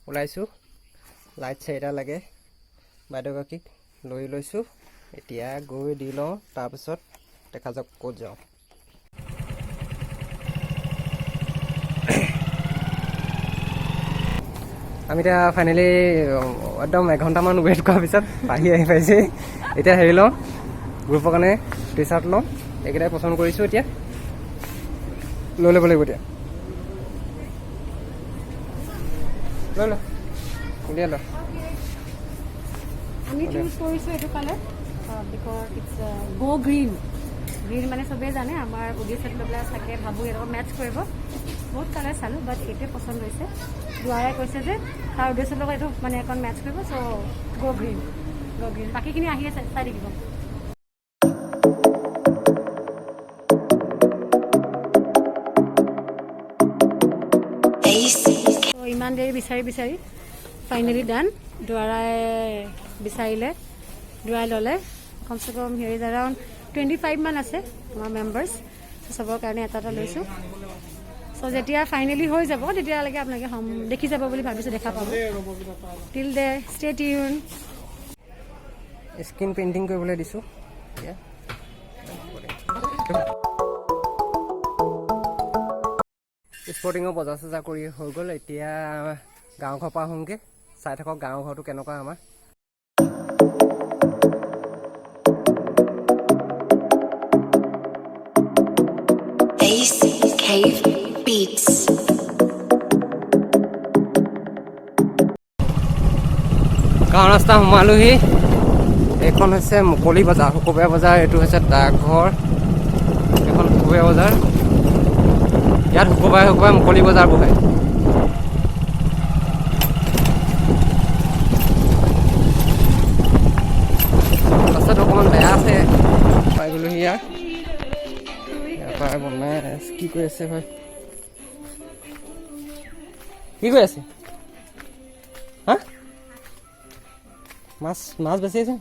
ওলাইছোঁ। লাইট চাৰিটা লাগে বাইদেউগৰাকীক লৈ লৈছোঁ। এতিয়া গৈ দি লওঁ, তাৰপিছত দেখা যাওক ক'ত যাওঁ। আমি এতিয়া ফাইনেলি একদম এঘণ্টামান ৱেইট কৰাৰ পিছত আহি আহি পাইছে। এতিয়া হেৰি লওঁ, গ্ৰুপৰ কাৰণে টি চাৰ্ট লওঁ। এইকেইটাই পচন্দ কৰিছোঁ, এতিয়া লৈ ল'ব লাগিব। এতিয়া লৈ ল, উলিয়াই ল। আমি চুজ কৰিছোঁ এইটো colour because it's go green. Green মানে চবেই জানে, আমাৰ উদ্দেশ্যত লৈ পেলাই চাগে ভাবোঁ ইয়াৰ লগত মেটচ কৰিব। বহুত কালাৰ চালোঁ, বাট এইটোৱে পচন্দ হৈছে। দুৱাৰাই কৈছে যে তাৰ উদ্দেশ্যৰ লগত এইটো মানে অকণ মেটচ কৰিব। So go green, go green. বাকীখিনি আহি আছে, চাই থাকিব। ত' ইমান দেৰি বিচাৰি বিচাৰি ফাইনেলি ডান। দুৱাৰাই বিচাৰিলে, দুৱাৰাই ল'লে। কমচে কম হেৰি এৰাউণ্ড 25 মান আছে আমাৰ মেম্বাৰ্ছ। চবৰ কাৰণে এটা এটা লৈছোঁ। চ' যেতিয়া ফাইনেলি হৈ যাব, তেতিয়ালৈকে আপোনালোকে দেখি যাব বুলি ভাবিছোঁ, দেখা পাব। Till then, stay tuned. Screen painting কৰিবলৈ দিছোঁ এতিয়া। স্পৰ্টিঙৰ বজাৰ চজাৰ কৰি হৈ গ'ল। এতিয়া গাঁও ঘৰৰ পৰা আহোঁগৈ। চাই থাকক গাঁৱৰ ঘৰটো কেনেকুৱা আমাৰ। Ace Cave Beats. গাঁৱৰ ৰাস্তা সোমালোহি। এইখন হৈছে মুকলি বজাৰ, শুকুৰবাৰীয়া বজাৰ। এইটো হৈছে ডাকঘৰ। এইখন শুকুৰবাৰীয়া বজাৰ। ইয়াত শুকুৰবাৰে শুকুৰবাৰে মুকলি বজাৰ বহে। ৰাস্তাটো অকণমান বেয়া আছে। পাই গ'লোহি ইয়াৰ। ইয়াৰ পৰা বনাই আছে। কি কৰি আছে ভাই? কি কৰি আছে? হা, মাছ মাছ বেচি আছে।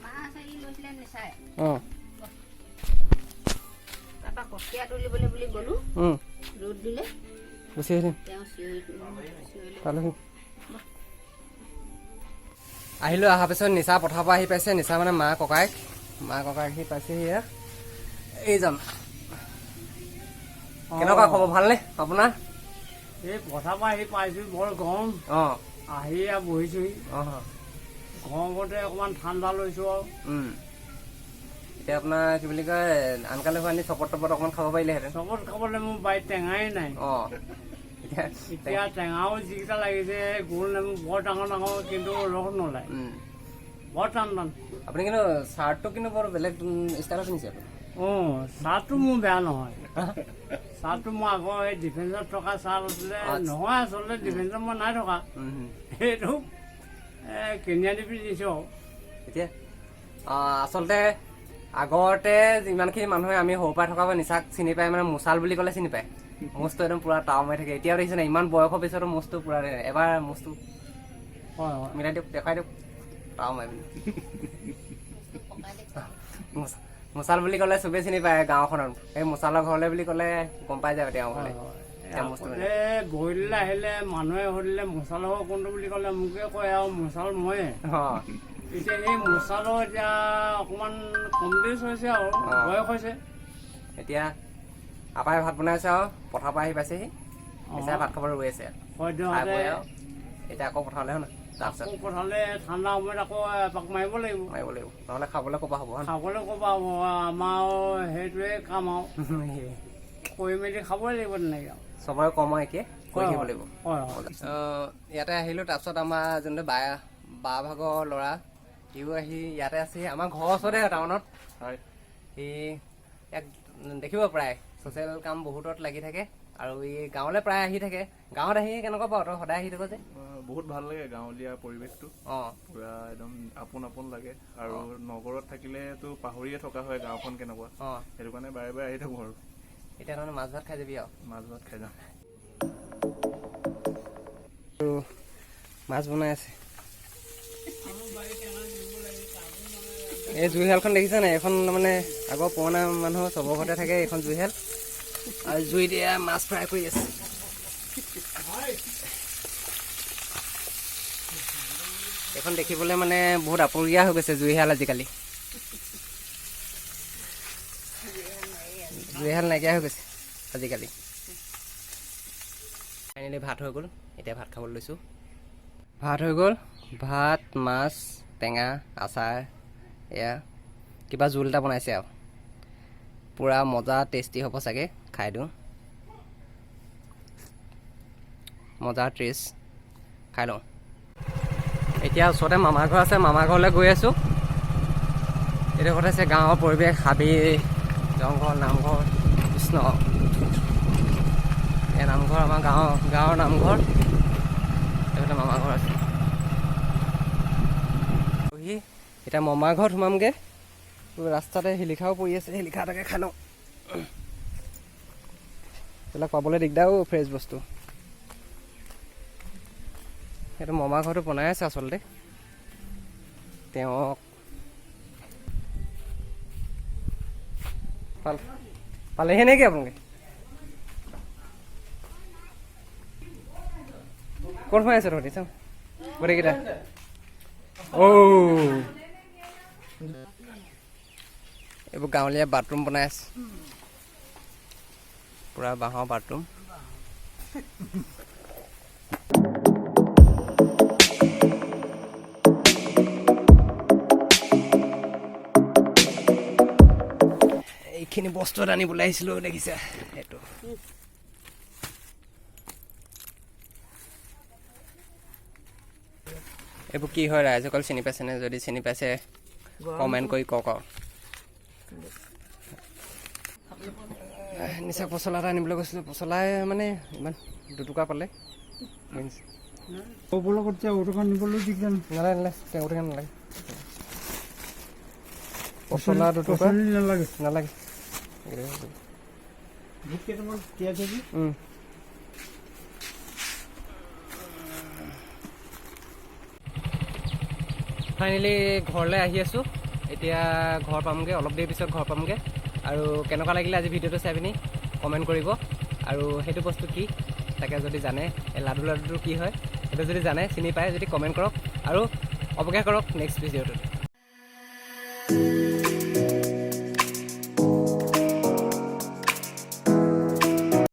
মাছ হেৰি লৈছিলে নিচাই। তাৰপৰা কঠীয়া তুলিবলৈ বুলি গ'লো। ৰ'দ দিলে। গুচি আহিম। তেওঁ চিঞৰি চিঞৰিলে। পালোহি। আহিলোঁ। অহাৰ পিছত নিচা পথাৰৰ পৰা আহি পাইছে। নিচা মানে মা ককায়েক, মা ককায়েক আহি পাইছেহি। ইয়াত এইজন। কেনেকুৱা খবৰ, ভালনে আপোনাৰ? এই পথাৰৰ পৰা আহি পাইছোঁ, বৰ গৰম। আহি আৰু বহিছোহি। গৰমতে অকণমান ঠাণ্ডা লৈছোঁ আৰু। এতিয়া আপোনাৰ কি বুলি কয়, আনকালে হোৱা নি চৰবত তৰবত অকণমান খাব পাৰিলেহেঁতেন। চবত খাবলৈ মোৰ বাৰীত টেঙাই নাই। এতিয়া এতিয়া টেঙাও যিকেইটা লাগিছে, গোল নেমু বৰ ডাঙৰ ডাঙৰ, কিন্তু ৰস নোলায়। বৰ টান টান। আপুনি কিন্তু চাৰ্টটো কিন্তু বৰ বেলেগ ষ্টাইলত পিন্ধিছে আপুনি। অঁ, চাৰ্টটো মোৰ বেয়া নহয়। চাৰ্টটো মোৰ আগৰ এই ডিফেন্সত থকা চাৰ্ট আছিলে। নহয়, আচলতে ডিফেন্সত মই নাই থকা। সেইটো কিনি আনি পিন্ধিছোঁ আৰু। এতিয়া আচলতে আগতে যিমানখিনি মানুহে আমি সৰুৰ পৰা থকা বা নিচাক চিনি পায়, মানে মোচাল বুলি ক'লে চিনি পায়। মোচটো একদম পুৰা তাও মাৰি থাকে। এতিয়াও দেখিছে নাই, ইমান বয়সৰ পিছতো মোচটো পুৰা। এবাৰ মোচটো হয় হয় মিলাই দিয়ক, দেখুৱাই দিয়ক তাও মাৰি বুলি। মোচাল বুলি ক'লে চবেই চিনি পায় গাঁওখনত। এই মোচালৰ ঘৰলৈ বুলি ক'লে গম পাই যায় তেওঁৰ ঘৰলৈ। এতিয়া মোচটো আগতে বহিলৈ আহিলে মানুহে সুধিলে মোচালৰ ঘৰ কোনটো বুলি ক'লে মোকে কয় আৰু মোচাল ময়ে। এতিয়া সেই মোচালৰ এতিয়া অকণমান কমবেছ হৈছে আৰু। বয়স হৈছে। এতিয়া আপাই ভাত বনাইছে আৰু পথাৰৰ পৰা আহি পাইছেহি। নিচাই ভাত খাবলৈ ৰৈ আছে। খাই সদ্যহতে বৈ আৰু এতিয়া আকৌ পথাৰলৈ হয় নহয় তাৰপিছত। আকৌ পথাৰলৈ, ঠাণ্ডা সময়ত আকৌ এপাক মাৰিব লাগিব। মাৰিব লাগিব, নহ'লে খাবলৈ ক'বা হ'ব হয়। খাবলৈ ক'বা হ'ব, আমাৰ সেইটোৱে কাম আৰু কৰি মেলি খাবই লাগিব তেনেকৈ আৰু। চবৰে কৰ্ম একে, কৰি থাকিব লাগিব। হয় হয় ইয়াতে আহিলোঁ। তাৰপিছত আমাৰ যোনটো বা বা ভাগৰ ল'ৰা, সিও আহি ইয়াতে আছে, আমাৰ ঘৰৰ ওচৰতে টাউনত। হয়। সি ইয়াক দেখিব প্ৰায় ছ'চিয়েল কাম বহুতত লাগি থাকে আৰু ই গাঁৱলৈ প্ৰায় আহি থাকে। গাঁৱত আহি কেনেকুৱা পাওঁ তই, সদায় আহি থাক যে? বহুত ভাল লাগে গাঁৱলীয়া পৰিৱেশটো। পুৰা একদম আপোন আপোন লাগে আৰু নগৰত থাকিলেতো পাহৰিয়ে থকা হয় গাঁওখন কেনেকুৱা। সেইটো কাৰণে বাৰে বাৰে আহি থাকো আৰু। এতিয়া তাৰমানে মাছ ভাত খাই যাবি আৰু? মাছ ভাত খাই যাম। আৰু মাছ বনাই আছে। এই জুইশালখন দেখিছা নাই? এইখন মানে আগৰ পুৰণা মানুহ চবৰ ঘৰতে থাকে এইখন জুইশাল। আৰু জুইত এয়া মাছ ফ্ৰাই কৰি আছে। এইখন দেখিবলৈ মানে বহুত আপুৰুগীয়া হৈ গৈছে জুইশাল। আজিকালি জুইশাল নাইকিয়া হৈ গৈছে আজিকালি। ফাইনেলি ভাত হৈ গ'ল। এতিয়া ভাত খাবলৈ লৈছোঁ। ভাত হৈ গ'ল। ভাত, মাছ, টেঙা, আচাৰ, এয়া কিবা জোল এটা বনাইছে আৰু পূৰা মজা টেষ্টি হ'ব চাগে। খাই দিওঁ। মজা টেষ্ট, খাই লওঁ। এতিয়া ওচৰতে মামা ঘৰ আছে, মামা ঘৰলৈ গৈ আছোঁ। এইটো কথা আছে গাঁৱৰ পৰিৱেশ, হাবি জংঘল, নামঘৰ, কৃষ্ণ। এই নামঘৰ, আমাৰ গাঁৱৰ নামঘৰ। এইফালে মামা ঘৰ আছে। বহি এতিয়া মামা ঘৰত সোমামগৈ। ৰাস্তাতে শিলিখাও পৰি আছে, শিলিখা এটাকে খাই লওঁ। এইবিলাক পাবলৈ দিগদাৰো ফ্ৰেছ বস্তু। সেইটো মামা ঘৰটো বনাই আছে আচলতে। তেওঁক পালেহি নেকি আপোনালোকে? ক'ত সোমাই আছে তহঁতি? চাওঁ গোটেইকেইটা। অ' এইবোৰ গাঁৱলীয়া বাথৰুম বনাই আছে, পূৰা বাঁহৰ বাথৰুম। এইখিনি বস্তু এটা আনিবলৈ আহিছিলোঁ, দেখিছে এইটো। এইবোৰ কি হয় ৰাইজসকল চিনি পাইছেনে? যদি চিনি পাইছে, কমেণ্ট কৰি কওক। আৰু নিচা পচলা এটা আনিবলৈ গৈছিলোঁ। পচলাই মানে ইমান দুটুকা পালে। লগত ঔটেঙা নিবলৈ দিগদাৰ। নালাগে, নালাগে, টেঙা নালাগে। পচলা দুটুকা। নালাগে। নালাগে। বুট কেইটামান তিয়াই থবি। ফাইনেলি ঘৰলৈ আহি আছোঁ। এতিয়া ঘৰ পামগৈ, অলপ দেৰি পিছত ঘৰ পামগৈ। আৰু কেনেকুৱা লাগিলে আজি ভিডিঅ'টো চাই পিনি কমেণ্ট কৰিব। আৰু সেইটো বস্তু কি তাকে যদি জানে, এই লাডুটো কি হয় সেইটো যদি জানে, চিনি পায় যদি কমেণ্ট কৰক। আৰু অপেক্ষা কৰক নেক্সট ভিডিঅ'টোত।